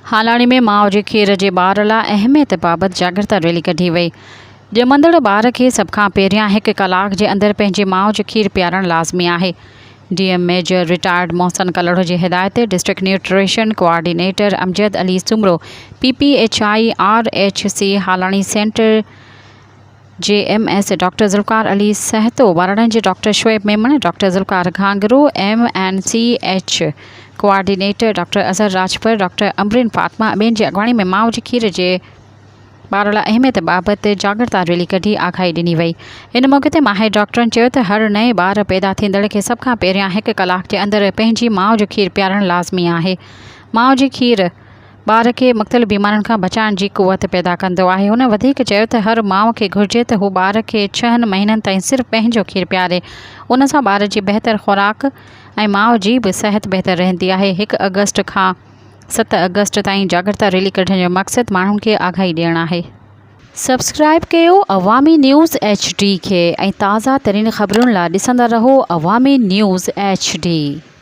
هالاڻي ۾ ماء جي کير جي ٻار لاء اهميت بابت جاڳرتا ريلي ڪڍي وئي. ڄمندڙ ٻار کي سڀ کان پهريان هڪ ڪلاڪ جي اندر پنهنجي ماء جو کير پيارڻ لازمي آهي. D M major retired Mohsin Kalhoro جي هدايت تي district nutrition coordinator Amjad Ali Soomro P P H I R H C Halani centre جي M S doctor Zulfiqar Ali Sahito, ٻارڙن جي doctor Shoaib Memon, doctor Zulfiqar Ghanghro, M N C H coordinator doctor Azhar Rajpar, doctor Ambreen Fatima ۽ ٻين جي اڳواڻي ۾ ماء جي کير جي ٻار لاء اهميت بابت جاڳرتا ريلي ڪڍي آگاهي ڏني وئي. ان موقعي تي ماهر ڊاڪٽرن چيو ته هر نئين ٻار پيدا ٿيندڙ کي سڀ کان پهريان هڪ ڪلاڪ جي اندر پنهنجي ماء جو کير پيارڻ لازمي آهي. ماء جي کير ٻار کي مختلف بيمارين کان بچائڻ جي قوت پيدا ڪندو آهي. هن وڌيڪ چيو ته هر ماء کي گهرجي ته هو ٻار کي ڇهن مهينن تائين صرف پنهنجو کير پياري ان سان ٻار جي بهتر خوراڪ ۽ ماء جي به صحت بهتر رهندي آهي. هڪ آگسٽ کان ست آگسٽ تائين جاڳرتا ريلي ڪڍڻ جو مقصد ماڻهن کي آگاهي ڏيڻ آهي. سبسڪرائيب ڪيو عوامي نيوز ايڇ ڊي کي ۽ تازه ترين خبرن لا ڏسندا رهو عوامي نيوز ايڇ ڊي.